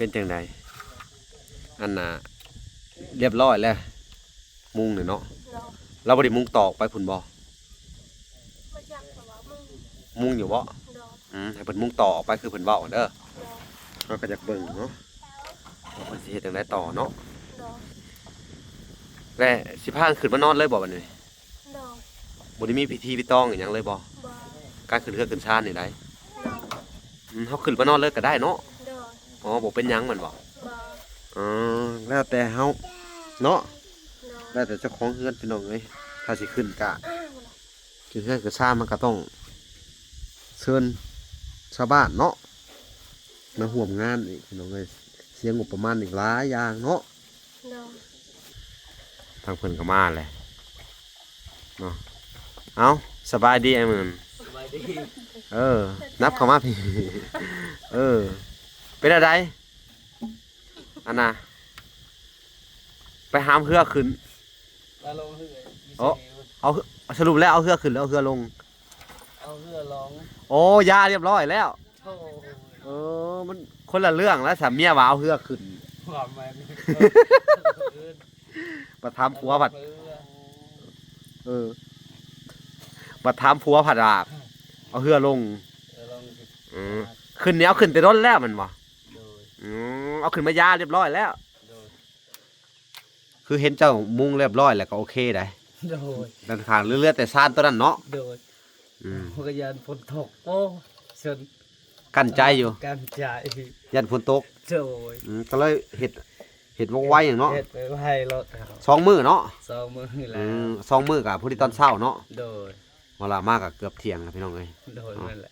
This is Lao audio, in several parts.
ປັນຈັ່ງໃດ? ອັນນ່າ ລຽບຮ້ອຍແລ້ວ ມຸງນີ້ເນາະ. ໂດຍ. ລາວບໍ່ໄດ້ມຸງຕໍ່ອອກໄປພຸ້ນບໍ່? ບໍ່ຈັກ ເພາະວ່າມຸງ ມຸງຢູ່ບໍ່? ໂດຍ. ອືມ ໃຫ້ເພິ່ນມຸງຕໍ່ອອກໄປຄືເພິ່ນເວົ້າຫັ້ນເດີ. ໂດຍ. ເຮົາກໍຢາກເບິ່ງເນາະ ວ່າເພິ່ນຊິເຮັດຈັ່ງໃດຕໍ່ເນາະ. ໂດຍ. ແລະ ຊິພາກັນຂຶ້ນມານອນເລີຍບໍ່ບັດນີ້? ໂດຍ. ບໍ່ໄດ້ມີພິທີພິຕອງອີ່ຫຍັງເລີຍບໍ່? ບໍ່. ການຂຶ້ນເຮືອນຂຶ້ນຊານນີ້ໃດ? ໂດຍ. ອືມ ເຮົາຂຶ້ນມານອນເລີຍກໍໄດ້ເນາະ? ໂດຍ. ອໍ ບໍ່ເປັນຫຍັງແມ່ນບໍ່? ບໍ່. ອໍ ແລ້ວແຕ່ເຮົາເນາະ. ໂດຍ. ແລ້ວແຕ່ເຈົ້າຂອງເຮືອນພີ່ນ້ອງເອີຍ ຖ້າຊິຂຶ້ນກະ ຂຶ້ນເຮືອນຂຶ້ນຊານມັນກໍຕ້ອງເຊີນຊາວບ້ານເນາະ ມາຮ່ວມງານອີກພີ່ນ້ອງເອີຍ ເສຍງົບປະມານອີກຫຼາຍຢ່າງເນາະ. ໂດຍ. ທາງເພິ່ນກໍມາແຫຼະເນາະ. ເອົ້າ ສະບາຍດີອ້າຍໝື່ນ. ສະບາຍດີ. ເອີ ນັບເຂົ້າມາພີ້. ເອີ ເປັນແນວໃດ? ອັນນ່າ ໄປຫາມເຮືອຂຶ້ນ. ມາລົງເຮືອຢູ່ ໂອ້ ເຊໂປະ. ເອົາ ສະຫຼຸບແລ້ວເອົາເຮືອຂຶ້ນ ຫຼື ເອົາເຮືອລົງ? ເອົາເຮືອລົງ. ໂອ້ ຢ່າ ລຽບຮ້ອຍແລ້ວ. ໂອ້ ເອີ ມັນຄົນລະເລື່ອງແລ້ວສາ ເມຍວ່າເອົາເຮືອຂຶ້ນ ຄວາມໝາຍ ບັດຖາມຜົວພັດ ເອີ ບັດຖາມຜົວພັດວ່າເອົາເຮືອລົງ. ເອີ ລົງ. ອືມ ຂຶ້ນນີ້ເອົາຂຶ້ນແຕ່ດົນແລ້ວແມ່ນບໍ່? ໂດຍ. ອືມ ເອົາຂຶ້ນມາຢ່າລຽບຮ້ອຍແລ້ວ. ໂດຍ. ຄືເຫັນເຈົ້າມຸງລຽບຮ້ອຍແລ້ວກໍໂອເຄໄດ໋. ໂດຍ. ດ້ານຂ້າງເຫຼືອແຕ່ຊານຕົວນັ້ນເນາະ. ໂດຍ. ອືມ ເຮົາກໍຢ້ານຝົນຕົກ. ໂອ້ ເຊີນ ກັ້ນໃຈຢູ່ ກັ້ນໃຈ ຢ້ານຝົນຕົກ. ໂດຍ. ອືມ ກໍເລີຍເຮັດ ເຮັດວ່ອງໄວເນາະ. ເຮັດໄວໆໂລດ. ສອງມື້ເນາະ. ສອງມື້ແລ້ວ. ອືມ ສອງມື້ກໍພໍດີຕອນເຊົ້າເນາະ. ໂດຍ. ເວລາມາກໍເກືອບທ່ຽງແລ້ວພີ່ນ້ອງເອີຍ. ໂດຍ. ແມ່ນແຫຼະ.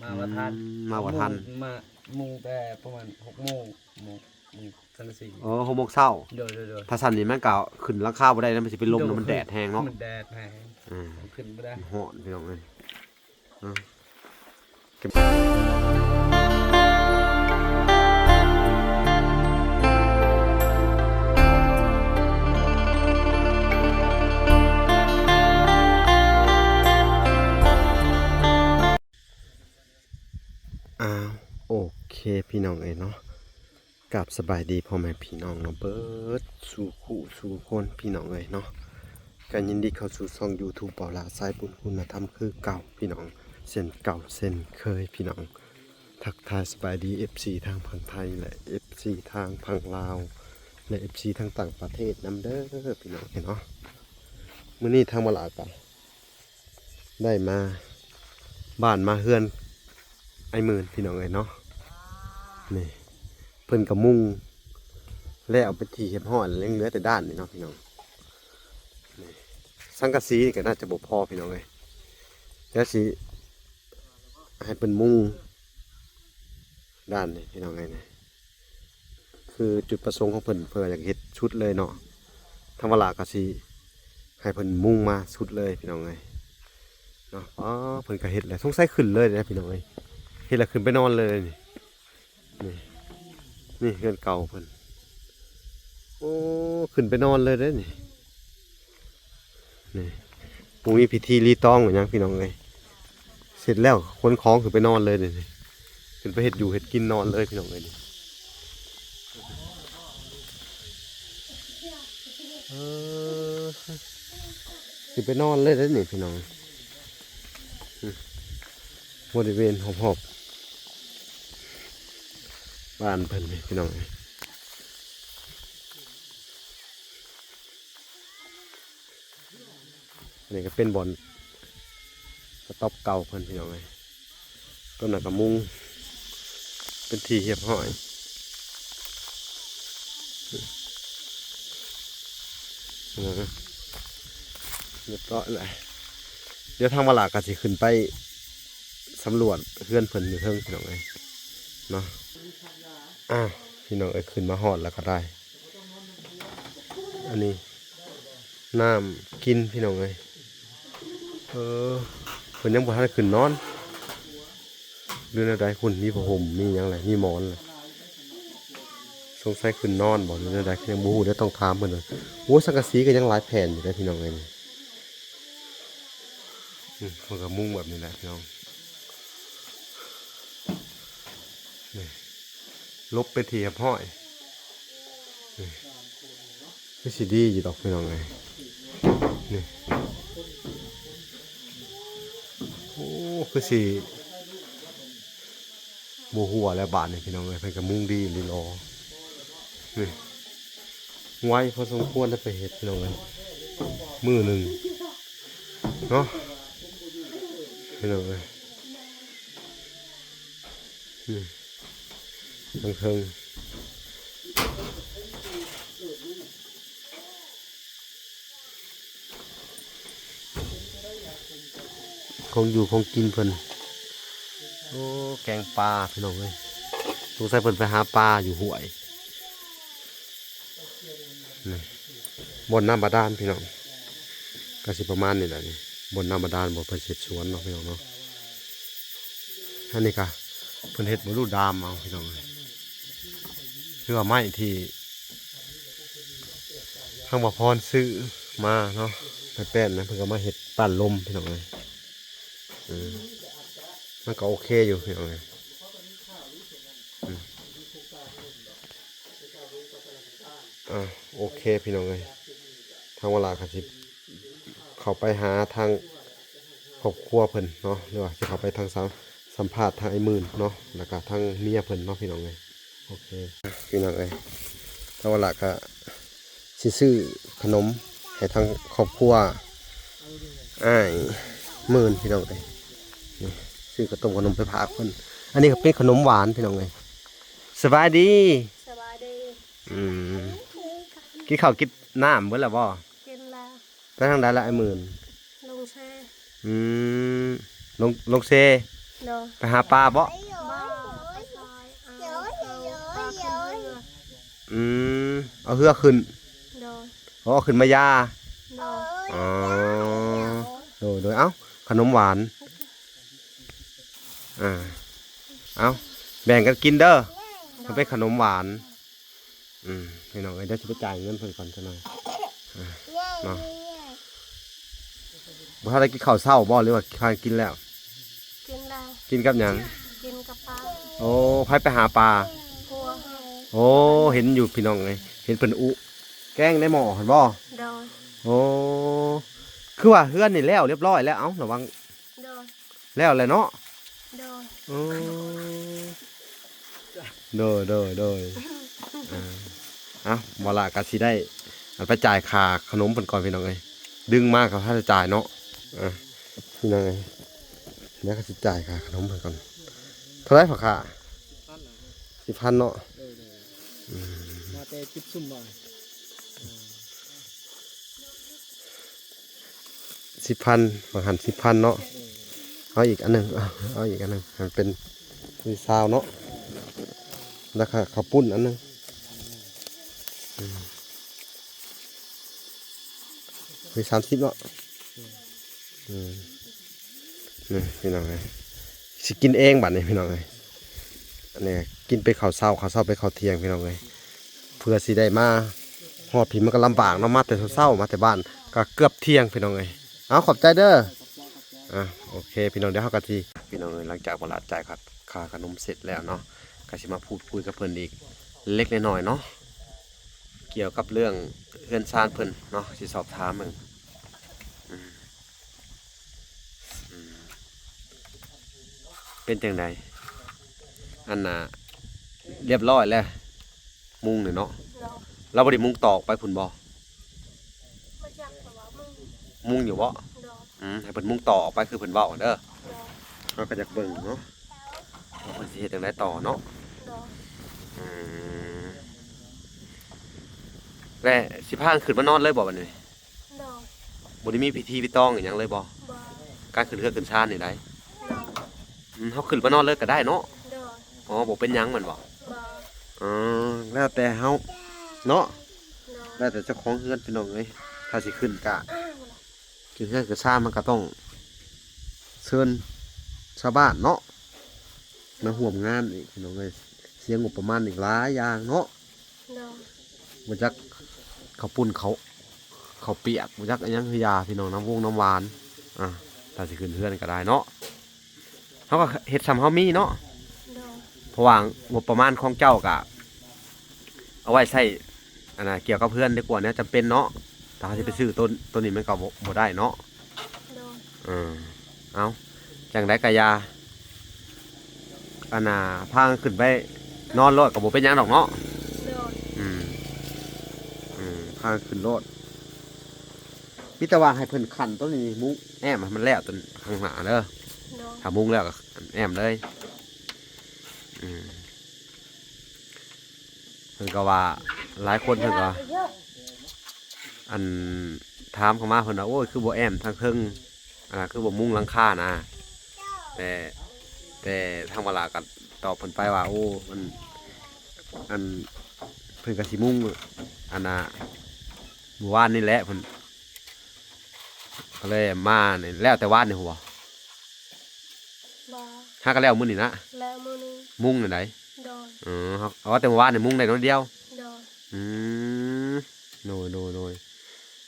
ມາບໍ່ທັນ. ອືມ ມາບໍ່ທັນ. ມຸງ ມາມຸງແຕ່ປະມານຫົກໂມງ ມຸງ ມຸງສັງກະສີ. ອໍ ຫົກໂມງເຊົ້າ. ໂດຍໆໆ. ຖ້າຊັ້ນນີ້ມັນກໍຂຶ້ນຫຼັງຄາບໍ່ໄດ້ນະ ມັນຊິເປັນລົມ. ໂດຍ. ມັນແດດແຮງເນາະ. ມັນແດດແຮງ. ອືມ ຂຶ້ນບໍ່ໄດ້. ຮ້ອນພີ່ນ້ອງເອີຍ. ເອີ ອ້າວ ໂອເຄພີ່ນ້ອງເອີຍເນາະ. ກາບສະບາຍດີພໍ່ແມ່ພີ່ນ້ອງເນາະ ເບິດສູ່ຄູ່ສູ່ຄົນພີ່ນ້ອງເອີຍເນາະ. ກໍຍິນດີເຂົ້າສູ່ຊ່ອງຢູທູບ ເບົາຫຼ້າ ສາຍບຸນຄຸນນະທຳຄືເກົ່າພີ່ນ້ອງ ເຊັ່ນເກົ່າເຊັ່ນເຄີຍພີ່ນ້ອງ. ທັກທາຍສະບາຍດີເອັຟຊີທາງຝັ່ງໄທ ແລະ ເອັຟຊີທາງຝັ່ງລາວ ແລະ ເອັຟຊີທາງຕ່າງປະເທດນຳເດີພີ່ນ້ອງເນາະ. ມື້ນີ້ທາງເບົາຫຼ້າກໍ ໄດ້ມາບ້ານມາເຮືອນອ້າຍໝື່ນພີ່ນ້ອງເອີຍເນາະ. ນີ້ເພິ່ນກໍມຸງແລ້ວເປັນທີ່ຮຽບຮ້ອຍແລ້ວ ຍັງເຫຼືອແຕ່ດ້ານນີ້ເນາະພີ່ນ້ອງ. ນີ້ສັງກະສີນີ້ກໍໜ້າຈະບໍ່ພໍພີ່ນ້ອງເອີຍ. ດຽວຊິໃຫ້ເພິ່ນມຸງດ້ານນີ້ພີ່ນ້ອງເອີຍ. ນີ້ ຄືຈຸດປະສົງຂອງເພິ່ນ ເພິ່ນວ່າຢາກເຮັດຊຸດເລີຍເນາະ. ທາງວາລາກໍຊິໃຫ້ເພິ່ນມຸງມາຊຸດເລີຍພີ່ນ້ອງເອີຍເນາະ. ອໍ ເພິ່ນກໍເຮັດແລ້ວ ສົງໄສຂຶ້ນເລີຍເດ້ພີ່ນ້ອງເອີຍ. ເຮັດແລ້ວຂຶ້ນໄປນອນເລີຍນີ້. ນີ້ ນີ້ເຮືອນເກົ່າເພິ່ນ. ໂອ້ ຂຶ້ນໄປນອນເລີຍເດ້ນີ້. ນີ້ ບໍ່ມີພິທີລີຕອງອີ່ຫຍັງພີ່ນ້ອງເອີຍ. ເສັດແລ້ວຂົນຂອງຂຶ້ນໄປນອນເລີຍນີ້. ຂຶ້ນໄປເຮັດຢູ່ເຮັດກິນນອນເລີຍພີ່ນ້ອງເອີຍນີ້. ເອີ ຂຶ້ນໄປນອນເລີຍເດ້ນີ້ພີ່ນ້ອງ. ບໍລິເວນຮອບໆ ບ້ານເພິ່ນນີ້ພີ່ນ້ອງເອີຍ. ອັນນີ້ກໍເປັນບ່ອນສະຕັອບເກົ່າເພິ່ນພີ່ນ້ອງເອີຍ. ຕົວນັ້ນກໍມຸງເປັນທີ່ຮຽບຮ້ອຍ. ເອີ ຮຽບຮ້ອຍແລ້ວ. ດຽວທາງວາລາກໍຊິຂຶ້ນໄປສຳຫຼວດເຮືອນເພິ່ນຢູ່ເທິງພີ່ນ້ອງເອີຍເນາະ. ອ້າວ ພີ່ນ້ອງເອີຍ ຂຶ້ນມາຮອດແລ້ວກໍໄດ້. ອັນນີ້ນ້ຳກິນພີ່ນ້ອງເອີຍ. ເອີ ເພິ່ນຍັງບໍ່ທັນໄດ້ຂຶ້ນນອນ ຫຼືແນວໃດ? ພຸ້ນ ມີຜ້າຫົ່ມ ມີຫຍັງແຫຼະ ມີໝອນແຫຼະ. ສົງໄສຂຶ້ນນອນບໍ່ ຫຼືແນວໃດ? ຍັງບໍ່ຮູ້ເດ້ ຕ້ອງຖາມເພິ່ນ. ໂອ້ ສັງກະສີກໍຍັງຫຼາຍແຜ່ນຢູ່ເດ້ພີ່ນ້ອງເອີຍ. ອືມ ເພິ່ນກໍມຸງແບບນີ້ແຫຼະພີ່ນ້ອງ. ນີ້ ລົບເປັນທີ່ຮຽບຮ້ອຍ. ນີ້ ຄືຊິດີຢູ່ດອກພີ່ນ້ອງເອີຍ. ນີ້ ໂອ້ ຄືຊິບໍ່ຮົ່ວແລ້ວບາດນີ້ພີ່ນ້ອງເອີຍ. ເພິ່ນກໍມຸງດີອີ່ຫຼີຫຼໍ. ນີ້ ໄວພໍສົມຄວນໄດ້ໄປເຮັດພີ່ນ້ອງເອີຍ ມື້ໜຶ່ງເນາະ ພີ່ນ້ອງເອີຍ. ນີ້ ທາງເທິງ ຂອງຢູ່ຂອງກິນເພິ່ນ. ໂອ້ ແກງປາພີ່ນ້ອງເອີຍ. ສົງໄສເພິ່ນໄປຫາປາຢູ່ຫ້ວຍ. ນີ້ ບ່ອນນ້ຳບາດານພີ່ນ້ອງ ກໍຊິປະມານນີ້ແຫຼະ. ນີ້ ບ່ອນນ້ຳບາດານ ບ່ອນເພິ່ນເຮັດສວນເນາະພີ່ນ້ອງເນາະ. ອັນນີ້ກໍເພິ່ນເຮັດບໍ່ຮູ້ດາມເອົາພີ່ນ້ອງເອີຍ. ຄືວ່າໄມ້ທີ່ທາງບ່າວພອນຊື້ມາເນາະ ໄມ້ແປ້ນນະ ເພິ່ນກໍມາເຮັດປ້ານລົມພີ່ນ້ອງເອີຍ. ເອີ ມັນກໍໂອເຄຢູ່ພີ່ນ້ອງເອີຍ. ອືມ ອ່າ ໂອເຄພີ່ນ້ອງເອີຍ. ທາງວາລະກໍຊິເຂົ້າໄປຫາທາງຄອບຄົວເພິ່ນເນາະ ຫຼືວ່າຊິເຂົ້າໄປທາງສຳ ສຳພາດທາງອ້າຍໝື່ນເນາະ ແລ້ວກໍທາງເມຍເພິ່ນເນາະ ພີ່ນ້ອງເອີຍ. ໂອເຄ ພີ່ນ້ອງເອີຍ. ທາງວາລະກໍຊິຊື້ຂະໜົມໃຫ້ທາງຄອບຄົວອ້າຍໝື່ນ ພີ່ນ້ອງເອີຍ. ນີ້ ຊື້ເຂົ້າຕົ້ມຂະໜົມໄປຝາກເພິ່ນ. ອັນນີ້ກໍເປັນຂະໜົມຫວານ ພີ່ນ້ອງເອີຍ. ສະບາຍດີ. ສະບາຍດີ. ອືມ ກິນເຂົ້າກິນນ້ຳເບິດແລ້ວບໍ່? ກິນແລ້ວ. ໄປທາງໃດລະອ້າຍໝື່ນ? ລົງເຊ. ອືມ ລົງ ລົງເຊ. ໂດຍ. ໄປຫາປາບໍ່? ບໍ່ ໄປຊອຍ ເອົາ ເອົາປາຂຶ້ນເຮືອ. ອືມ ເອົາເຮືອຂຶ້ນ. ໂດຍ. ອໍ ເອົາຂຶ້ນມາຢາ. ໂດຍ. ອໍ ໂດຍໆ. ເອົ້າ ຂະໜົມຫວານ. ອ່າ ເອົາ ແບ່ງກັນກິນເດີ. ໂດຍ. ມັນເປັນຂະໜົມຫວານ. ອືມ ພີ່ນ້ອງເອີຍ ດຽວຊິໄປຈ່າຍເງິນເພິ່ນກ່ອນຈັກໜ່ອຍ. ອ່າ ເນາະ ບໍ່ທັນໄດ້ກິນເຂົ້າເຊົ້າບໍ່ ຫຼືວ່າພາກັນກິນແລ້ວ? ກິນແລ້ວ. ກິນກັບຫຍັງ? ກິນກັບປາ. ໂອ້ ໃຜໄປຫາປາ? ຜົວ. ໂອ້ ເຫັນຢູ່ພີ່ນ້ອງເອີຍ ເຫັນເພິ່ນອຸແກງໃນໝໍ້ຫັ້ນບໍ່? ໂດຍ. ໂອ້ ຄືວ່າເຮືອນນີ້ແລ້ວຮຽບຮ້ອຍແລ້ວ. ເອົ້າ ລະວັງ ໂດຍ. ແລ້ວແຫຼະເນາະ. ໂດຍ. ໂອ້ ໂດຍ ໂດຍ ໂດຍ. ອ່າ ເອົ້າ ບໍ່ລະກໍຊິໄດ້ອັນໄປຈ່າຍຄ່າຂະໜົມເພິ່ນກ່ອນ ພີ່ນ້ອງເອີຍ. ດຶງມາກໍຄ່າໃຊ້ຈ່າຍເນາະ. ອ່າ ພີ່ນ້ອງເອີຍ ດຽວກໍຊິຈ່າຍຄ່າຂະໜົມເພິ່ນກ່ອນ. ເທົ່າໃດພໍ່ຄ້າ? ສິບພັນເນາະ. ເອີ ເອີ ອືມ ມາແຕ່ຈຸດຊຸມບໍ່? ສິບພັນ ບາງຫັ້ນສິບພັນເນາະ. ເອີ ເອົາອີກອັນໜຶ່ງ ເອົາ ເອົາອີກອັນໜຶ່ງ ໃຫ້ມັນເປັນຊາວເນາະ. ແລ້ວກໍເຂົ້າປຸ້ນອັນໜຶ່ງ. ອືມ ມີສາມສິບເນາະ. ອືມ ນີ້ພີ່ນ້ອງເອີຍ ຊິກິນເອງບັດນີ້ພີ່ນ້ອງເອີຍ. ອັນນີ້ກິນເປັນເຂົ້າເຊົ້າ ເຂົ້າເຊົ້າເປັນເຂົ້າທ່ຽງພີ່ນ້ອງເອີຍ. ເພື່ອຊິໄດ້ມາຮອດພີ້ ມັນກໍລຳບາກເນາະ ມາແຕ່ເຊົ້າໆ ມາແຕ່ບ້ານກໍເກືອບທ່ຽງພີ່ນ້ອງເອີຍ. ເອົາ ຂອບໃຈເດີ. ອ່າ ໂອເຄພີ່ນ້ອງ ດຽວເຮົາກໍຊິ ພີ່ນ້ອງເອີຍ ຫຼັງຈາກບໍ່ລະຈ່າຍຄ່າ ຄ່າຂະໜົມເສັດແລ້ວເນາະ ກໍຊິມາພູດຄຸຍກັບເພິ່ນອີກເລັກນ້ອຍເນາະ ກ່ຽວກັບເລື່ອງເຮືອນຊານເພິ່ນເນາະ ຊິສອບຖາມເບິ່ງ. ອືມ ອືມ ເປັນຈັ່ງໃດ? ອັນນ່າ ຮຽບຮ້ອຍແລ້ວ ມຸງນີ້ເນາະ. ໂດຍ. ລາວບໍ່ໄດ້ມຸງຕໍ່ອອກໄປພຸ້ນບໍ່? ບໍ່ຈັກ ເພິ່ນວ່າມຸງ. ມຸງຢູ່ບໍ່? ໂດຍ. ອືມ ໃຫ້ເພິ່ນມຸງຕໍ່ອອກໄປຄືເພິ່ນເວົ້າຫັ້ນເດີ. ໂດຍ. ເຮົາກໍຢາກເບິ່ງເນາະ ວ່າເພິ່ນຊິເຮັດຈັ່ງໃດຕໍ່ເນາະ. ໂດຍ. ອືມ ແລະ ຊິພາກັນຂຶ້ນມານອນເລີຍບໍ່ບັດນີ້? ໂດຍ. ບໍ່ໄດ້ມີພິທີພິຕອງອີ່ຫຍັງເລີຍບໍ່? ບໍ່. ການຂຶ້ນເຮືອນຂຶ້ນຊານນີ້ໃດ? ໂດຍ. ອືມ ເຮົາຂຶ້ນມານອນເລີຍກໍໄດ້ເນາະ? ໂດຍ. ອໍ ບໍ່ເປັນຫຍັງແມ່ນບໍ່? ບໍ່. ອໍ ແລ້ວແຕ່ເຮົາເນາະ. ໂດຍ. ແລ້ວແຕ່ເຈົ້າຂອງເຮືອນພີ່ນ້ອງເອີຍ ຖ້າຊິຂຶ້ນກະ ຂຶ້ນເຮືອນຂຶ້ນຊານມັນກໍຕ້ອງເຊີນຊາວບ້ານເນາະ ມາຮ່ວມງານອີກພີ່ນ້ອງເອີຍ ເສຍງົບປະມານອີກຫຼາຍຢ່າງເນາະ. ໂດຍ. ບໍ່ຈັກເຂົ້າປຸ້ນ ເຂົ້າ ເຂົ້າປຽກ ບໍ່ຈັກອີ່ຫຍັງຄືຢາພີ່ນ້ອງ ນ້ຳວົງນ້ຳຫວານ. ອ່າ ຖ້າຊິຂຶ້ນເຮືອນກໍໄດ້ເນາະ ເຮົາກໍເຮັດສ່ຳເຮົາມີເນາະ. ໂດຍ. ເພາະວ່າງົບປະມານຂອງເຈົ້າກະເອົາໄວ້ໃຊ້ ອັນນ່າ ກ່ຽວກັບເຮືອນດີກວ່າແນວຈຳເປັນເນາະ. ຖ້າເຮົາຊິໄປຊື້ໂຕ ໂຕນີ້ມັນກໍບໍ່ ບໍ່ໄດ້ເນາະ. ໂດຍ ເອີ ເອົາ ຈັ່ງໃດກໍຢ່າ ອັນນ່າ ພາກັນຂຶ້ນໄປນອນໂລດກໍບໍ່ເປັນຫຍັງດອກເນາະ. ໂດຍ ອືມ ອືມ ພາກັນຂຶ້ນໂລດ. ມີແຕ່ວ່າໃຫ້ເພິ່ນຂັນໂຕນີ້ມຸງແອ້ມໃຫ້ມັນແລ້ວໂຕຂ້າງໜ້າເດີ. ໂດຍ ຖ້າມຸງແລ້ວກໍແອ້ມເລີຍ. ອືມ ເພິ່ນກໍວ່າ ຫຼາຍຄົນເພິ່ນກໍ ອັນ ຖາມເຂົ້າມາ ເພິ່ນວ່າ ໂອ້ຍ ຄືບໍ່ແອ້ມທາງເທິງ ອັນນ່າ ຄືບໍ່ມຸງຫຼັງຄານະ. ແຕ່ ແຕ່ທາງບັກຫຼ້າກໍຕອບເພິ່ນໄປວ່າ ໂອ້ ມັນ ອັນ ເພິ່ນກໍຊິມຸງ ອັນນ່າ ມື້ວານນີ້ແຫຼະ ເພິ່ນກໍເລີຍມານີ້ ແລ້ວແຕ່ວານນີ້ພຸ້ນບໍ່? ບໍ່ ຫາກໍແລ້ວມື້ນີ້ນະ. ແລ້ວມື້ນີ້ ມຸງແນວໃດ? ໂດຍ ເອີ ເອົາແຕ່ມື້ວານນີ້ມຸງໄດ້ໜ້ອຍດຽວ. ໂດຍ ອືມ ໂດຍ ໂດຍ ໂດຍ.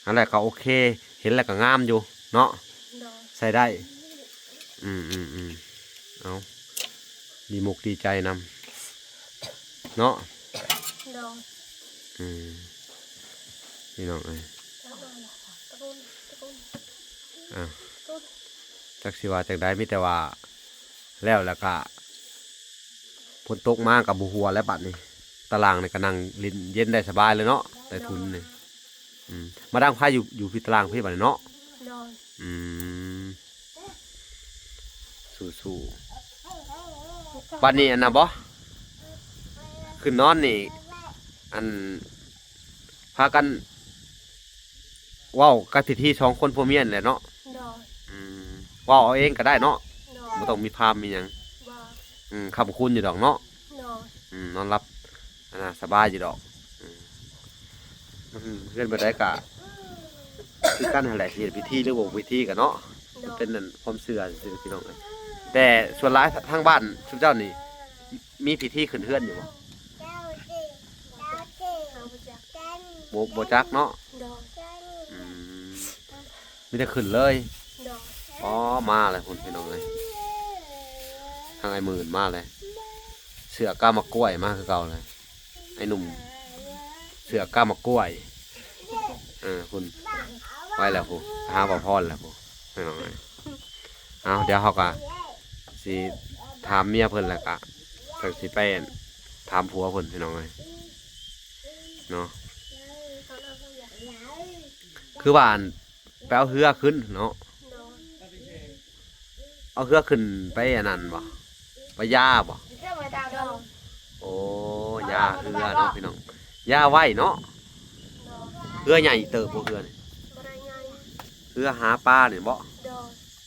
ອັນແລກກໍໂອເຄ ເຫັນແລ້ວກໍງາມຢູ່ເນາະ. ໂດຍ ໃຊ້ໄດ້. ອືມ ອືມ ອືມ ເອົາ ດີມຸກດີໃຈນຳເນາະ. ໂດຍ ອືມ ພີ່ນ້ອງເອີຍ ຕະໂກນ ຕະໂກນ ອ່າ ຕະໂກນ ຈັກຊິວ່າຈັ່ງໃດ ມີແຕ່ວ່າແລ້ວ ແລ້ວກະຝົນຕົກມາກໍບໍ່ຮົ່ວແລ້ວບັດນີ້. ຕາລ່າງນີ້ກໍນັ່ງຫຼິ້ນເຢັນໄດ້ສະບາຍເລີຍເນາະ ໃຕ້ທຸນນີ້. ອືມ ມາດັງໄຟຢູ່ ຢູ່ພີ້ຕາລ່າງພີ້ບັດນີ້ເນາະ. ໂດຍ ອືມ ສູ້ໆ. ບັດນີ້ອັນນ່າບໍ່ ຂຶ້ນນອນນີ້ ອັນ ພາກັນເວົ້າກັບພິທີສອງຄົນຜົວເມຍນີ້ແຫຼະເນາະ. ໂດຍ ອືມ ເວົ້າເອົາເອງກໍໄດ້ເນາະ. ໂດຍ ບໍ່ຕ້ອງມີພາມມີຫຍັງ. ບໍ່ ອືມ ຄ້ຳຄູນຢູ່ດອກເນາະ. ໂດຍ ອືມ ນອນຫຼັບ ອັນນ່າ ສະບາຍຢູ່ດອກ. ອືມ ມັນເຮືອນແບບໃດກະຄືກັນຫັ້ນແຫຼະ ຊິເຮັດພິທີຫຼືບໍ່ພິທີກະເນາະ. ໂດຍ ເປັນອັນຄວາມເຊື່ອຊື່ໆ ພີ່ນ້ອງເອີຍ. ແຕ່ສ່ວນຫຼາຍທາງບ້ານຊຸມເຈົ້ານີ້ ມີພິທີຂຶ້ນເຮືອນຢູ່ບໍ່? ບໍ່ ບໍ່ຈັກເນາະ. ໂດຍ ອືມ ມີແຕ່ຂຶ້ນເລີຍ. ໂດຍ ອໍ ມາແລ້ວພຸ້ນ ພີ່ນ້ອງເອີຍ ທາງອ້າຍໝື່ນມາແລ້ວ. ເສື້ອກ້າໝາກກ້ວຍມາຄືເກົ່າແລ້ວ ໄອ້ໜຸ່ມເສື້ອກ້າໝາກກ້ວຍ. ເອີ ພຸ້ນ ໄປແລ້ວພຸ້ນ ຫາບ່າວພອນແລ້ວພຸ້ນ ພີ່ນ້ອງເອີຍ. ເອົາ ດຽວເຮົາກະຊິຖາມເມຍເພິ່ນ ແລ້ວກະຈັ່ງຊິໄປຖາມຜົວເພິ່ນ ພີ່ນ້ອງເອີຍເນາະ. ຄືວ່າອັນ ໄປເອົາເຮືອຂຶ້ນເນາະ. ໂດຍ ເອົາເຮືອຂຶ້ນໄປອັນນັ້ນບໍ່? ໄປຢາບໍ່? ໂອ້ ຢາເຮືອເນາະ ພີ່ນ້ອງ ຢາໄວ້ເນາະ. ໂດຍ ເຮືອໃຫຍ່ເຕີບບໍ່ເຮືອນີ້? ບໍ່ໄດ້ໃຫຍ່ ເຮືອຫາປານີ້ບໍ່? ໂດຍ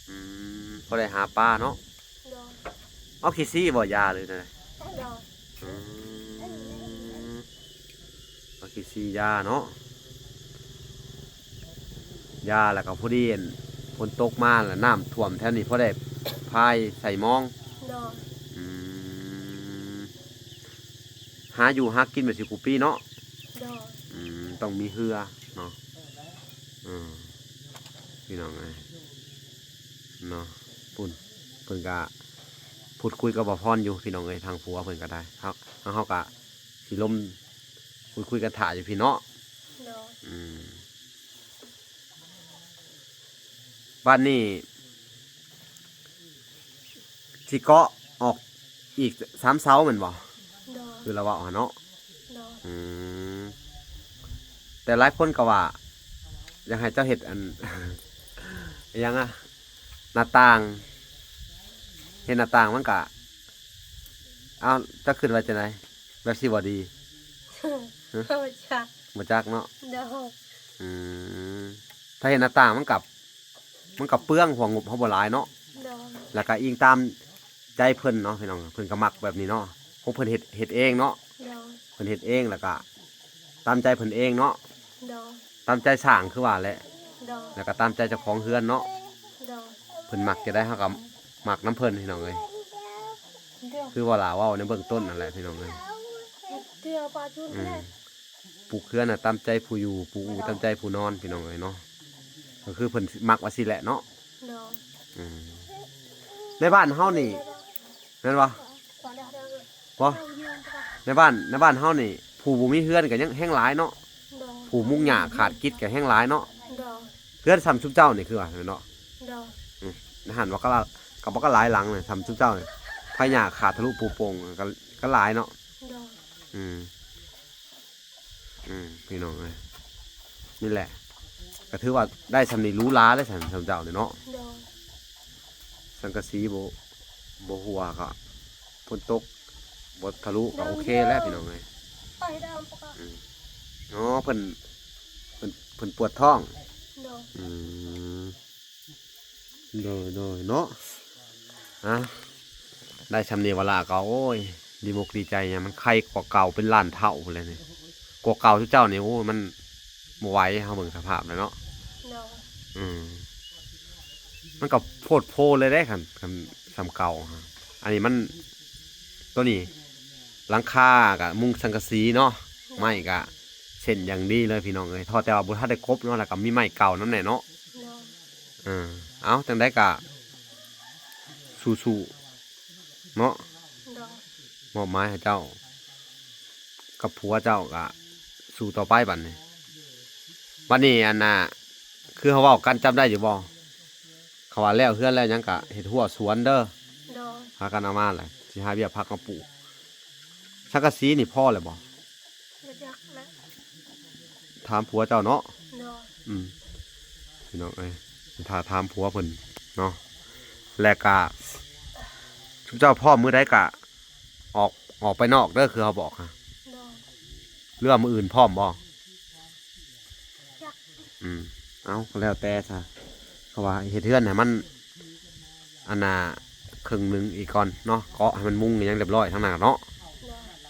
ອືມ ພໍໄດ້ຫາປາເນາະ. ໂດຍ ເອົາຂີ້ຊີ້ບໍ່ຢາ ຫຼືແນວໃດ? ໂດຍ ອືມ ເອົາຂີ້ຊີ້ຢາເນາະ. ຢາ ແລ້ວກໍພໍດີ ອັນ ຝົນຕົກມາ ແລ້ວນ້ຳຖ້ວມແຖວນີ້ ພໍໄດ້ພາຍໃສ່ມອງ. ໂດຍ ອືມ ຫາຢູ່ຫາກິນແບບຊິກູປີເນາະ. ໂດຍ ອືມ ຕ້ອງມີເຮືອເນາະ. ເອີ ພີ່ນ້ອງເອີຍເນາະ ພຸ້ນ ເພິ່ນກະພູດຄຸຍກັບບ່າວພອນຢູ່ ພີ່ນ້ອງເອີຍ ທາງຜົວເພິ່ນກໍໄດ້. ເຮົາ ທາງເຮົາກະຊິລົມຄຸຍ ຄຸຍກັນຖ້າຢູ່ພີ້ເນາະ. ໂດຍ ອືມ ບາດນີ້ຊິເກາະອອກອີກສາມເສົາແມ່ນບໍ່? ໂດຍ ຄືລາວເວົ້າຫັ້ນເນາະ. ໂດຍ ອືມ ແຕ່ຫຼາຍຄົນກໍວ່າ ຢາກໃຫ້ເຈົ້າເຮັດອັນ ອີຫຍັງອະ ໜ້າຕ່າງ ເຮັດໜ້າຕ່າງມັນກະ ເອົ້າ ເຈົ້າຄິດວ່າຈັ່ງໃດ? ແບບຊິບໍ່ດີ? ຮະ? ບໍ່ຈັກ ບໍ່ຈັກເນາະ. ໂດຍ ອືມ ຖ້າເຮັດໜ້າຕ່າງມັນກະ ມັນກະເປືອງ ເພາະວ່າງົບເຮົາບໍ່ຫຼາຍເນາະ. ໂດຍ ແລ້ວກະອີງຕາມໃຈເພິ່ນເນາະ ພີ່ນ້ອງ ເພິ່ນກະມັກແບບນີ້ເນາະ ຂອງເພິ່ນເຮັດ ເຮັດເອງເນາະ. ໂດຍ ເພິ່ນເຮັດເອງ ແລ້ວກະຕາມໃຈເພິ່ນເອງເນາະ. ໂດຍ ຕາມໃຈຊ່າງຄືວ່າແຫຼະ. ໂດຍ ແລ້ວກໍຕາມໃຈເຈົ້າຂອງເຮືອນເນາະ. ໂດຍ ເພິ່ນມັກຈັ່ງໃດເຮົາກໍມັກນຳເພິ່ນ ພີ່ນ້ອງເອີຍ. ໂດຍ ຄືວ່າຫຼ້າເວົ້າໃນເບື້ອງຕົ້ນນັ້ນແຫຼະ ພີ່ນ້ອງເອີຍ. ໂດຍ ອືມ ປູກເຮືອນນະຕາມໃຈຜູ້ຢູ່ ປູກອູ່ຕາມໃຈຜູ້ນອນ ພີ່ນ້ອງເອີຍເນາະ. ກໍຄືເພິ່ນມັກວ່າຊີ້ແຫຼະເນາະ. ໂດຍ ອືມ ໃນບ້ານເຮົານີ້ແມ່ນບໍ່? ບໍ່ ໃນບ້ານ ໃນບ້ານເຮົານີ້ ຜູ້ບໍ່ມີເຮືອນກໍຍັງແຮງຫຼາຍເນາະ. ໂດຍ ຜູ້ມຸງຫຍ້າຂາດກິດກໍແຮງຫຼາຍເນາະ. ໂດຍ ເຮືອນສ່ຳຊຸມເຈົ້ານີ້ຄືວ່າແມ່ນເນາະ. ໂດຍ ອືມ ຫັ້ນວ່າກໍ ກໍບໍ່ ກໍຫຼາຍຫຼັງນະ ສ່ຳຊຸມເຈົ້ານີ້ ໄຜຫຍ້າຂາດທະລຸປູໂປ່ງກໍ ກໍຫຼາຍເນາະ. ໂດຍ ອືມ ອືມ ພີ່ນ້ອງເອີຍ ນີ້ແຫຼະ ກໍຖືວ່າໄດ້ສ່ຳນີ້ຫຼູຫຼາແລ້ວ ສ່ຳ ສ່ຳເຈົ້ານີ້ເນາະ. ໂດຍ ສັງກະສີບໍ່ ບໍ່ຮົ່ວ ກໍຝົນຕົກບໍ່ທະລຸ ກໍໂອເຄແລ້ວ ພີ່ນ້ອງເອີຍ. ອືມ ອໍ ເພິ່ນ ເພິ່ນ ເພິ່ນປວດທ້ອງ. ໂດຍ ອືມ ໂດຍ ໂດຍ ເນາະ. ອ່າ ໄດ້ຊ່ຳນີ້ວາລາກໍ ໂອ້ຍ ດີມົກດີໃຈຫຍັງ ມັນໄຄກວ່າເກົ່າເປັນລ້ານເທົ່າພຸ້ນແຫຼະນີ້. ກວ່າເກົ່າ ຊຸມເຈົ້ານີ້ ໂອ້ຍ ມັນບໍ່ໄຫວ ເຮົາເບິ່ງສະພາບແລ້ວເນາະ. ໂດຍ ອືມ ມັນກໍໂພດໂພເລີຍເດ້ ຄັນ ຄັນສ່ຳເກົ່າ. ອັນນີ້ມັນ ໂຕນີ້ ຫຼັງຄາກະມຸງສັງກະສີເນາະ. ໂດຍ ໄມ້ກະເສັ້ນຢ່າງດີເລີຍ ພີ່ນ້ອງເອີຍ. ເທົ່າແຕ່ວ່າບໍ່ທັນໄດ້ກົບເນາະ ແລ້ວກໍມີໄມ້ເກົ່ານຳແດ່ເນາະ. ໂດຍ ເອີ ເອົາ ຈັ່ງໃດກໍສູ້ໆເນາະ. ໂດຍ ມອບໝາຍໃຫ້ເຈົ້າກັບຜົວເຈົ້າ ກໍສູ້ຕໍ່ໄປບັດນີ້. ບັດນີ້ ອັນນ່າ ຄືເຮົາເວົ້າກັນ ຈຳໄດ້ຢູ່ບໍ່? ເຂົາວ່າແລ້ວເຮືອນແລ້ວຫຍັງກະເຮັດຮົ້ວສວນເດີ. ໂດຍ ພາກັນເອົາມາແຫຼະ ຊິຫາວຽກພັກມາປູກ. ສັງກະສີນີ້ພໍແລ້ວບໍ່? ບໍ່ຈັກແຫຼະ ຖາມຜົວເຈົ້າເນາະ. ໂດຍ ອືມ ພີ່ນ້ອງເອີຍ ຖ້າຖາມຜົວເພິ່ນເນາະ. ແລ້ວກະຊຸມເຈົ້າພ້ອມມື້ໃດກະອອກ ອອກໄປນອກເດີ ຄືເຮົາບອກຫະ. ໂດຍ ຫຼືວ່າມື້ອື່ນພ້ອມບໍ່? ຈັກ ອືມ ເອົາ ກໍແລ້ວແຕ່ຊະ ເພາະວ່າເຮັດເຮືອນໃຫ້ມັນ ອັນນ່າ ເຄິ່ງໜຶ່ງອີກກ່ອນເນາະ ເກາະໃຫ້ມັນມຸງຫຍັງຮຽບຮ້ອຍທາງນັ້ນເນາະ.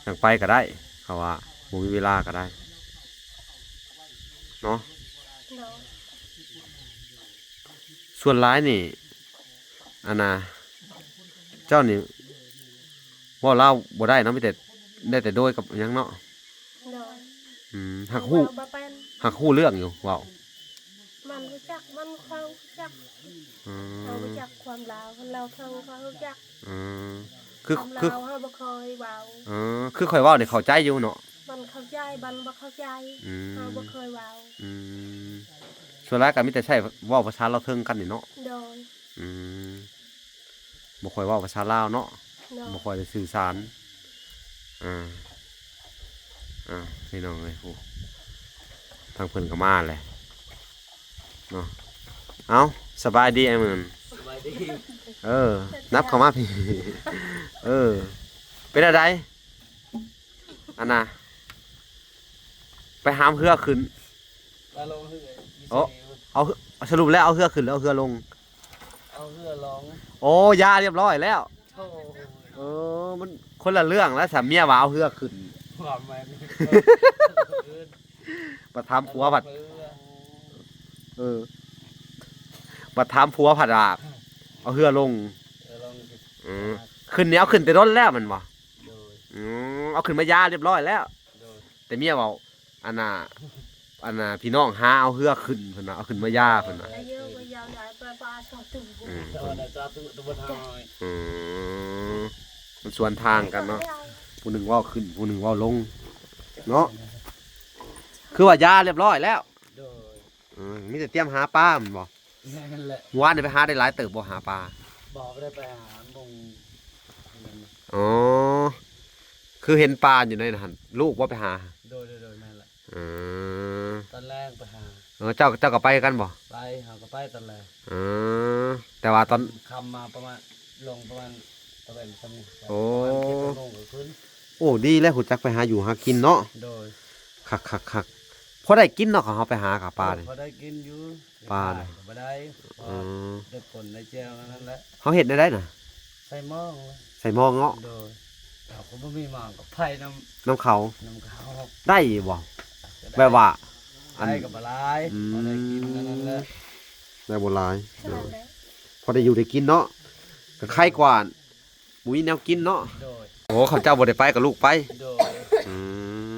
ໂດຍ ຈັ່ງໄປກໍໄດ້ ເພາະວ່າບໍ່ມີເວລາກໍໄດ້ເນາະ. ໂດຍ ສ່ວນຫຼາຍນີ້ ອັນນ່າ ເຈົ້ານີ້ເວົ້າລາວບໍ່ໄດ້ເນາະ ມີແຕ່ ໄດ້ແຕ່ໂດຍກັບຫຍັງເນາະ. ໂດຍ ອືມ ຫາກຮູ້ ເວົ້າບໍ່ເປັນ ຫາກຮູ້ເລື່ອງຢູ່ເວົ້າ. ມັນຮູ້ຈັກ ມັນເຂົາຮູ້ຈັກ. ອືມ ເຮົາຮູ້ຈັກຄວາມລາວ ຄົນລາວເທິງເຂົາຮູ້ຈັກ. ອືມ ຄື ຄວາມລາວ ຄື ເຮົາບໍ່ຄ່ອຍເວົ້າ. ເອີ ຄືຂ້ອຍເວົ້ານີ້ເຂົ້າໃຈຢູ່ເນາະ. ມັນເຂົ້າໃຈ ມັນບໍ່ເຂົ້າໃຈ. ອືມ ເຮົາບໍ່ຄ່ອຍເວົ້າ. ອືມ ສ່ວນຫຼາຍກໍມີແຕ່ໃຊ້ເວົ້າພາສາລາວເທິງກັນນີ້ເນາະ. ໂດຍ ອືມ ບໍ່ຄ່ອຍເວົ້າພາສາລາວເນາະ. ໂດຍ ບໍ່ຄ່ອຍໄດ້ສື່ສານ. ອ່າ ອ່າ ພີ່ນ້ອງເອີຍ ໂອ້ ທາງເພິ່ນກໍມາແຫຼະເນາະ. ເອົ້າ ສະບາຍດີອ້າຍໝື່ນ. ສະບາຍດີ. ເອີ ນັບເຂົ້າມາພີ້. ເອີ ເປັນແນວໃດ? ອັນນ່າ ໄປຫາມເຮືອຂຶ້ນ. ເອົາເຮືອ ສະຫຼຸບແລ້ວເອົາເຮືອຂຶ້ນ ຫຼືເອົາເຮືອລົງ? ເອົາເຮືອລົງ. ໂອ້ ຢ່າ ຮຽບຮ້ອຍແລ້ວ. ໂອ້ ເອີ ມັນຄົນລະເລື່ອງແລ້ວຊະ. ເມຍວ່າເອົາເຮືອຂຶ້ນ ວ່າແມ່ນ. ບັດຖາມຜົວພັດ ເອີ ບັດຖາມຜົວພັດວ່າເອົາເຮືອລົງ. ເອີ ຂຶ້ນນີ້ເອົາຂຶ້ນແຕ່ດົນແລ້ວແມ່ນບໍ່? ໂດຍ ອືມ ເອົາຂຶ້ນມາຢ່າຮຽບຮ້ອຍແລ້ວ. ໂດຍ ແຕ່ເມຍເວົ້າ ອັນນ່າ ອັນນ່າ ພີ່ນ້ອງຫາເອົາເຮືອຂຶ້ນເພິ່ນວ່າ ເອົາຂຶ້ນມາຢ່າເພິ່ນວ່າ. ອືມ ອືມ ມັນສວນທາງກັນເນາະ ຜູ້ໜຶ່ງເວົ້າຂຶ້ນ ຜູ້ໜຶ່ງເວົ້າລົງເນາະ. ຄືວ່າຢ່າຮຽບຮ້ອຍແລ້ວ. ໂດຍ ອືມ ມີແຕ່ຕຽມຫາປາແມ່ນບໍ່? ແມ່ນແຫຼະ. ວານນີ້ໄປຫາໄດ້ຫຼາຍເຕີບບໍ່ ຫາປາ? ບໍ່ ບໍ່ໄດ້ໄປຫາ ບໍ່. ອໍ ຄືເຫັນປາຢູ່ໃນຫັ້ນ ລູກບໍ່ໄປຫາ? ໂດຍ ໂດຍ ໂດຍ ແມ່ນແຫຼະ. ເອີ ຕອນແລງໄປຫາ. ເອີ ເຈົ້າ ເຈົ້າກໍໄປຄືກັນບໍ່? ໄປ ເຮົາກໍໄປຕອນແລງ. ເອີ ແຕ່ວ່າຕອນຄ່ຳມາປະມານ ລົງປະມານຕາເວັນຊ່ຳນີ້. ໂອ້ ປະມານເຈັດແປດໂມງກໍຂຶ້ນ. ໂອ້ ດີແລ້ວ ຮູ້ຈັກໄປຫາຢູ່ຫາກິນເນາະ. ໂດຍ ຄັກໆໆ. ພໍໄດ້ກິນເນາະ ເຮົາໄປຫາກັບປານີ້. ພໍໄດ້ກິນຢູ່. ປານະ ຂາຍກໍບໍ່ໄດ້. ເອີ ເພາະໄດ້ປົ່ນໄດ້ແຈ່ວນັ້ນແຫຼະ. ເຮົາເຮັດແນວໃດນະ? ໃສ່ໝອງ. ໃສ່ໝອງເນາະ. ໂດຍ ເຮົາກໍບໍ່ມີໝອງ ກໍໄປນຳ ນຳເຂົາ. ນຳເຂົາ. ໄດ້ຢູ່ບໍ່? ກໍໄດ້ ແບບວ່າ ໄດ້ກໍບໍ່ຫຼາຍ. ອືມ ພໍໄດ້ກິນນັ້ນແຫຼະ. ໄດ້ບໍ່ຫຼາຍ. ໂດຍ ພໍໄດ້ຢູ່ໄດ້ກິນເນາະ ກໍໄຄກວ່າ ບໍ່ມີແນວກິນເນາະ. ໂດຍ ໂອ້ ເຂົາເຈົ້າບໍ່ໄດ້ໄປກໍລູກໄປ. ໂດຍ ອືມ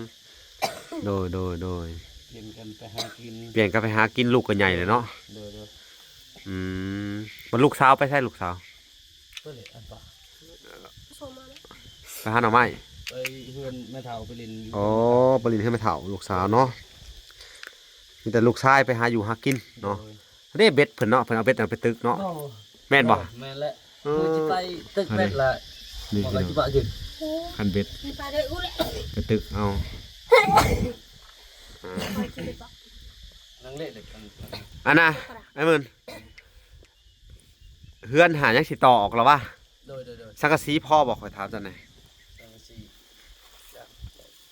ໂດຍ ໂດຍ ໂດຍ ປ່ຽນກັນໄປຫາກິນ. ປ່ຽນກັນໄປຫາກິນ ລູກກໍໃຫຍ່ແລ້ວເນາະ. ໂດຍ ໂດຍ ອືມ ບັດລູກສາວໄປໃສ ລູກສາວ? ເພິ່ນເລີຍອັນປາ ໂຊມາແລ້ວ. ໄປຫາໜໍ່ໄມ້ ໄປເຮືອນແມ່ເຖົ້າ ໄປຫຼິ້ນຢູ່ ອໍ ໄປຫຼິ້ນເຮືອນແມ່ເຖົ້າ ລູກສາວເນາະ ມີແຕ່ລູກຊາຍໄປຫາຢູ່ຫາກິນເນາະ. ໂດຍ ເດ້ເບັດເພິ່ນເນາະ ເພິ່ນເອົາເບັດນັ້ນໄປຕຶກເນາະ ໂອ້ ແມ່ນບໍ່? ແມ່ນແຫຼະ ເອີ ມື້ຊິໄປຕຶກເບັດລະ ນີ້ ບອກວ່າຊິປະກິນ ຄັນເບັດໄປຕຶກເອົາ ນັ່ງເລະເດັກ ອັນ ອັນນະ ໄອ້ໝື່ນ ເຮືອນຫາຍັງຊິຕໍ່ອອກລະວະ? ໂດຍ ໂດຍ ໂດຍ ສັງກະສີພໍບໍ່? ຂ້ອຍຖາມຊັ້ນແດ່. ສັງກະສີ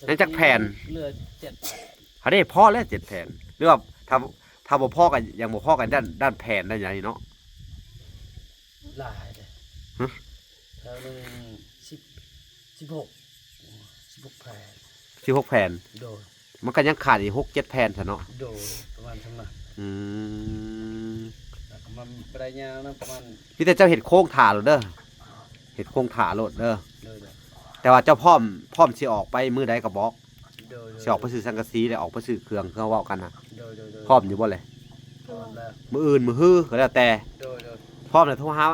ຍັງຈັກແຜ່ນ? ເຫຼືອເຈັດແຜ່ນ ຫາເດ້ ພໍແລ້ວເຈັດແຜ່ນ ຫຼືວ່າຖ້າ ຖ້າບໍ່ພໍກໍຍັງບໍ່ພໍກັນດ້ານ ດ້ານແຜ່ນດ້ານຫຍັງນີ້ເນາະ. ຫຼາຍເດ້ ຮະ? ແຖວໜຶ່ງ ສິບ ສິບຫົກ ສິບຫົກແຜ່ນ ສິບຫົກແຜ່ນ ໂດຍ ມັນກໍຍັງຂາດອີກຫົກເຈັດແຜ່ນຊະເນາະ. ໂດຍ ປະມານສ່ຳນັ້ນ. ອືມ ແລ້ວກໍມັນບໍ່ໄດ້ຍາວນະ ປະມານ ມີແຕ່ເຈົ້າເຮັດໂຄງຖ້າໂລດເດີ ເຮັດໂຄງຖ້າໂລດເດີ. ໂດຍ ໂດຍ ແຕ່ວ່າເຈົ້າພ້ອມ ພ້ອມຊິອອກໄປມື້ໃດກໍບອກ. ໂດຍ ໂດຍ ຊິອອກໄປຊື້ສັງກະສີ ແລ້ວອອກໄປຊື້ເຄື່ອງ ຄືເຮົາເວົ້າກັນນະ. ໂດຍ ໂດຍ ໂດຍ ພ້ອມຢູ່ບໍ່ແຫຼະ? ພ້ອມແລ້ວ ມື້ອື່ນ ມື້ຮື ກໍແລ້ວແຕ່. ໂດຍ ໂດຍ ພ້ອມແລ້ວໂທຫາ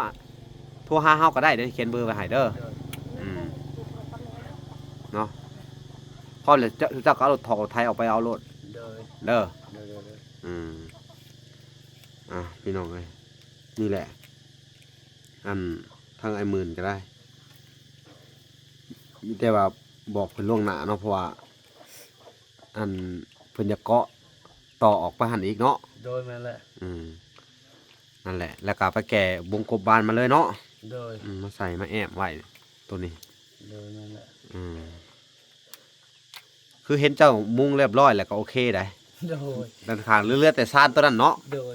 ໂທຫາເຮົາກໍໄດ້ເດ້ ຂຽນເບີໄວ້ໃຫ້ເດີ. ໂດຍ ອືມ ເນາະ ພ້ອມແລ້ວເຈົ້າ ເຈົ້າກໍເອົາລົດຖອກລົດໄຖອອກໄປເອົາໂລດ. ໂດຍ ເດີ ໂດຍ ໂດຍ ໂດຍ ອືມ ອ່າ ພີ່ນ້ອງເອີຍ ນີ້ແຫຼະ ອັນ ທາງອ້າຍໝື່ນກໍໄດ້ ມີແຕ່ວ່າບອກເພິ່ນລ່ວງໜ້າເນາະ ເພາະວ່າ ອັນ ເພິ່ນຢາກເກາະຕໍ່ອອກໄປຫັ້ນອີກເນາະ. ໂດຍ ແມ່ນແຫຼະ ອືມ ນັ້ນແຫຼະ ແລ້ວກໍໄປແກ່ວົງກົບບານມາເລີຍເນາະ. ໂດຍ ອືມ ມາໃສ່ມາແອ້ມໄວ້ໂຕນີ້. ໂດຍ ແມ່ນແຫຼະ ອືມ ຄືເຫັນເຈົ້າມຸງຮຽບຮ້ອຍແລ້ວກໍໂອເຄໄດ໋. ໂດຍ ດ້ານຂ້າງເຫຼືອແຕ່ຊານໂຕນັ້ນເນາະ. ໂດຍ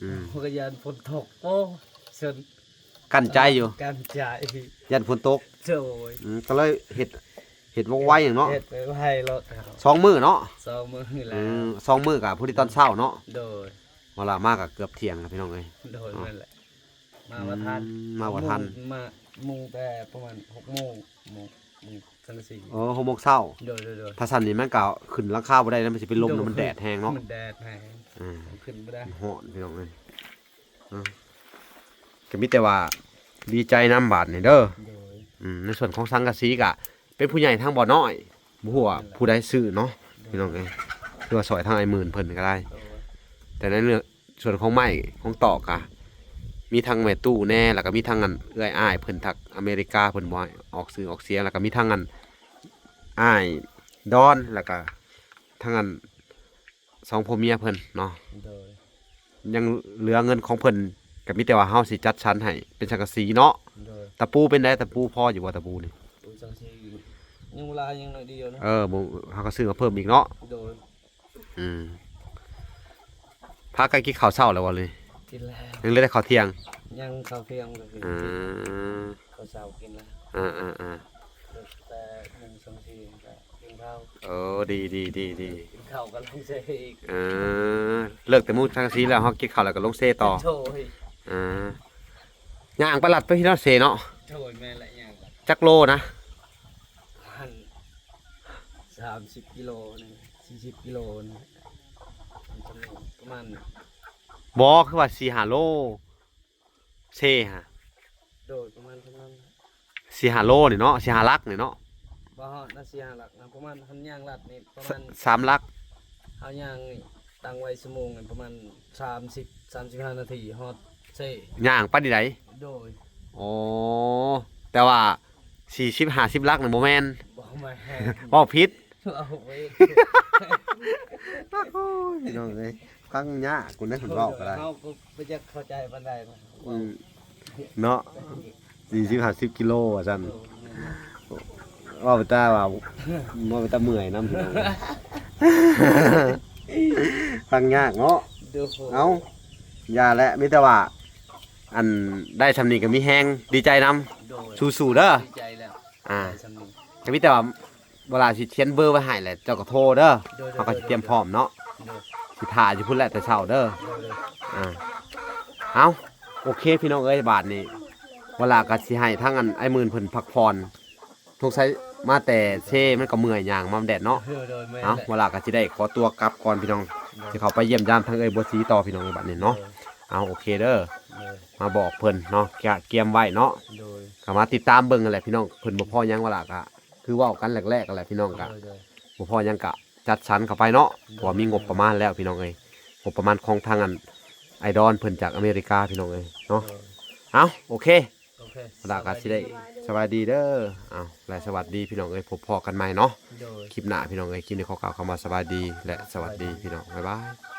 ອືມ ເຮົາກໍຢ້ານຝົນຕົກ ໂອ້ ເຊິ່ງກັ້ນໃຈຢູ່ ກັ້ນໃຈ ຢ້ານຝົນຕົກ. ໂດຍ ອືມ ກໍເລີຍເຮັດ ເຮັດວ່ອງໄວຫຍັງເນາະ ເຮັດໄວໆໂລດ. ສອງມື້ເນາະ ສອງມື້ແລ້ວ ອືມ ສອງມື້ກໍພໍດີຕອນເຊົ້າເນາະ. ໂດຍ ເວລາມາກໍເກືອບທ່ຽງແລ້ວ ພີ່ນ້ອງເອີຍ. ໂດຍ ເນາະ ແມ່ນແຫຼະ ມາບໍ່ທັນ ອືມ ມາບໍ່ທັນ ມຸງ ມາມຸງແຕ່ປະມານຫົກໂມງ ມຸງ ມຸງສັງກະສີ. ໂອ້ ຫົກໂມງເຊົ້າ. ໂດຍ ໂດຍ ໂດຍ ຖ້າຊັ້ນນີ້ມັນກໍຂຶ້ນຫຼັງຄາບໍ່ໄດ້ນະ ມັນຊິເປັນລົມນະ ໂດຍ ມັນແດດແຮງເນາະ ມັນແດດແຮງ ອືມ ຂຶ້ນບໍ່ໄດ້ ມັນຮ້ອນ ພີ່ນ້ອງເອີຍ. ອືມ ກໍມີແຕ່ວ່າດີໃຈນຳບາດນີ້ເດີ. ໂດຍ ອືມ ໃນສ່ວນຂອງສັງກະສີກະເປັນຜູ້ໃຫຍ່ທາງບໍ່ນ້ອຍ ບໍ່ຮູ້ວ່າ ແມ່ນແຫຼະ ຜູ້ໃດຊື້ເນາະ. ໂດຍ ພີ່ນ້ອງເອີຍ ຄືວ່າຊ່ອຍທາງອ້າຍໝື່ນເພິ່ນກໍໄດ້. ໂດຍ ແຕ່ໃນເລື່ອງ ສ່ວນຂອງໄມ້ຂອງຕອກກະມີທັງແມ່ຕູ້ແດ່ ແລ້ວກໍມີທັງອັນເອື້ອຍອ້າຍເພິ່ນທາງອາເມລິກາ ເພິ່ນບໍ່ໃຫ້ອອກຊື່ອອກສຽງ ແລ້ວກໍມີທັງອັນອ້າຍດອນ ແລ້ວກໍທັງອັນ ສອງຜົວເມຍເພິ່ນເນາະ. ໂດຍ ຍັງເຫຼືອເງິນຂອງເພິ່ນ ກໍມີແຕ່ວ່າເຮົາຊິຈັດສັນໃຫ້ເປັນສັງກະສີເນາະ. ໂດຍ ຕະປູເປັນໃດ? ຕະປູພໍຢູ່ບໍ່? ຕະປູນີ້ ໂອ້ຍ ສັງກະສີຍັງບໍ່ຫຼາຍ ຍັງໜ້ອຍດຽວນະ. ເອີ ບໍ່ ເຮົາກໍຊື້ມາເພີ່ມອີກເນາະ. ໂດຍ ອືມ ພາກັນກິນເຂົ້າເຊົ້າແລ້ວບໍ່ນີ້? ກິນແລ້ວ ຍັງເຫຼືອແຕ່ເຂົ້າທ່ຽງ. ຍັງເຂົ້າທ່ຽງກໍຄື ອືມ ເຂົ້າເຊົ້າກິນແລ້ວ. ເອີໆໆ ແຕ່ໜຶ່ງສອງສີ່ກໍ ກິນເຂົ້າ. ໂອ້ ດີໆໆໆ ກິນເຂົ້າກໍລົງເຊອີກ. ເອີ ເລີກແຕ່ມຸງສັງກະສີແລ້ວ ເຮົາກິນເຂົ້າແລ້ວກໍລົງເຊຕໍ່. ໂດຍ ເອີ ຍ່າງໄປລັດໄປທີ່ເນາະ ເຊເນາະ. ໂດຍ ແມ່ນແຫຼະ ຍ່າງໄປ. ຈັກໂລນະ? ປະມານສາມສິບກິໂລນີ້ ສີ່ສິບກິໂລນີ້ ປະມານ ບໍ່ ຄືວ່າສີ່ຫ້າໂລ ເຊຫະ. ໂດຍ ປະມານ ປະມານສີ່ຫ້າໂລນີ້ເນາະ ສີ່ຫ້າຫຼັກນີ້ເນາະ. ບໍ່ຮອດນະ ສີ່ຫ້າຫຼັກນະ ປະມານ ຄັນຍ່າງລັດນີ້ປະມານສາມຫຼັກ. ເຮົາຍ່າງນີ້ຕັ້ງໄວ້ຊົ່ວໂມງປະມານສາມສິບ ສາມສິບຫ້ານາທີຮອດເຊ. ຍ່າງປານນີ້ໃດ? ໂດຍ ໂອ້ ແຕ່ວ່າສີ່ສິບຫ້າສິບຫຼັກນັ້ນບໍ່ແມ່ນ. ບໍ່ແມ່ນ ເວົ້າຜິດ. ເວົ້າຜິດ ໂອ້ຍ ພີ່ນ້ອງເອີຍ ຟັງຍາກ ກູໄດ້ເພິ່ນເວົ້າກໍໄດ້. ເຮົາກໍບໍ່ຈັກເຂົ້າໃຈປານໃດນະ. ອືມ ເນາະ ສີ່ສິບຫ້າສິບກິໂລວ່າຊັ້ນ. ໂດຍ ເວົ້າໄປຕາວ່າ ເວົ້າໄປຕາເມື່ອຍນຳ ພີ່ນ້ອງເອີຍ ຟັງຍາກເນາະ. ໂດຍ ເອົ້າ ຢ່າແຫຼະ ມີແຕ່ວ່າ ອັນ ໄດ້ຊ່ຳນີ້ກໍມີແຮງ ດີໃຈນຳ. ໂດຍ ສູ້ໆເດີ. ດີໃຈແລ້ວ ອ່າ ໄດ້ຊ່ຳນີ້ ກໍມີແຕ່ວ່າ ເວລາຊິຂຽນເບີໄວ້ໃຫ້ແຫຼະ ເຈົ້າກໍໂທເດີ. ໂດຍ ເຮົາກໍຊິຕຽມພ້ອມເນາະ. ໂດຍ ຊິຖ້າຢູ່ພຸ້ນແຫຼະແຕ່ເຊົ້າເດີ. ໂດຍ ໂດຍ ອ່າ ເອົ້າ ໂອເຄ ພີ່ນ້ອງເອີຍ ບາດນີ້ ເວລາກໍຊິໃຫ້ທາງອັນ ອ້າຍໝື່ນເພິ່ນພັກຜ່ອນ ສົງໄສມາແຕ່ເຊມັນກໍເມື່ອຍ ຍ່າງມາແດດເນາະ. ໂດຍ ໂດຍ ແມ່ນ ເອົ້າ ແຫຼະ ເວລາກໍຊິໄດ້ຂໍຕົວກັບກ່ອນ ພີ່ນ້ອງ. ໂດຍ ຊິເຂົ້າໄປຢ້ຽມຢາມທາງເອື້ອຍບົວສີຕໍ່ ພີ່ນ້ອງເອີຍ ບາດນີ້ເນາະ. ໂດຍ ເອົາ ໂອເຄເດີ. ໂດຍ ມາບອກເພິ່ນເນາະ ກະກຽມໄວ້ເນາະ. ໂດຍ ກໍມາຕິດຕາມເບິ່ງຫັ້ນແຫຼະພີ່ນ້ອງ ເພິ່ນບໍ່ພໍຫຍັງວ່າລະ ກໍຄືເວົ້າກັນແລກໆຫັ້ນແຫຼະພີ່ນ້ອງ ກໍ ໂດຍ ໂດຍ ບໍ່ພໍຫຍັງກໍຈັດສັນເຂົ້າໄປເນາະ ໂດຍ ເພາະວ່າມີງົບປະມານແລ້ວພີ່ນ້ອງເອີຍ ງົບປະມານຂອງທາງອັນ ໄອດອນເພິ່ນຈາກອາເມລິກາພີ່ນ້ອງເອີຍເນາະ ໂດຍ ເອົ້າ ໂອເຄ ໂອເຄ ລະກໍຊິໄດ້ ສະບາຍດີ ສະບາຍດີເດີ ເອົ້າ ແລະສະຫວັດດີພີ່ນ້ອງເອີຍ ພົບພໍ້ກັນໃໝ່ເນາະ ໂດຍ ຄລິບໜ້າພີ່ນ້ອງເອີຍ ຄລິບນີ້ຂໍກ່າວຄຳວ່າສະບາຍດີ ແລະສະຫວັດດີພີ່ນ້ອງ ບາຍບາຍ.